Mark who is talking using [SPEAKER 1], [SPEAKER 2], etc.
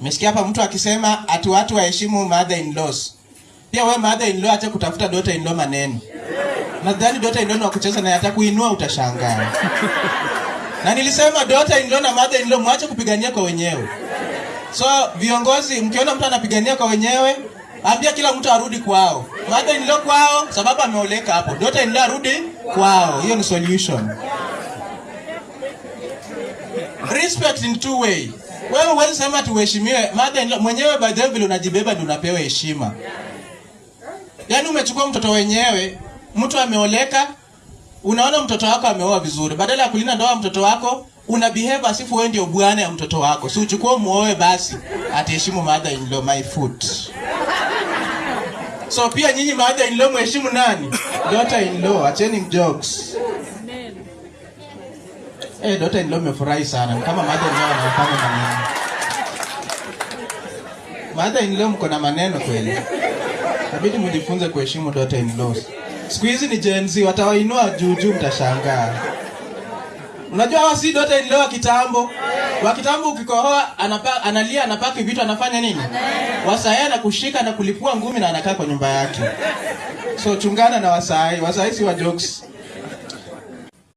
[SPEAKER 1] Nimesikia hapa mtu akisema ati watu waheshimu mother in laws. Pia wewe mother in law, acha kutafuta daughter in law maneno. Nadhani daughter in law ni wa kucheza naye, atakuinua utashangaa. Na nilisema daughter in law na mother in law mwache kupigania kwa wenyewe. So viongozi, mkiona mtu anapigania kwa wenyewe, ambia kila mtu arudi kwao. Mother in law kwao, sababu ameoleka hapo. Daughter in law arudi kwao. Hiyo ni solution. Respect in two way. Wewe huwezi sema ati uheshimiwe mother in law mwenyewe, by the way, vile unajibeba ndio unapewa heshima. Yaani umechukua mtoto wenyewe, mtu ameoleka, unaona mtoto wako ameoa vizuri, badala ya kulinda ndoa ya mtoto wako una behave as if wewe ndio bwana ya mtoto wako. Si uchukue muoe basi, ataheshimu mother in law my foot. So pia nyinyi mother in law mheshimu nani? Daughter in law, acheni jokes. Eh, daughter in law mmefurahi sana. Ni kama mother in law anafanya maneno. Mother in law mko na maneno kweli. Inabidi mjifunze kuheshimu daughter in laws. Siku hizi ni Gen Z watawainua juu juu, mtashangaa. Unajua hawa si daughter in law wa kitambo. Wa kitambo ukikohoa analia, anapaki vitu, anafanya nini? Wasai anakushika na kulipua ngumi na anakaa kwa nyumba yake. So chungana na wasai. Wasai si wa jokes.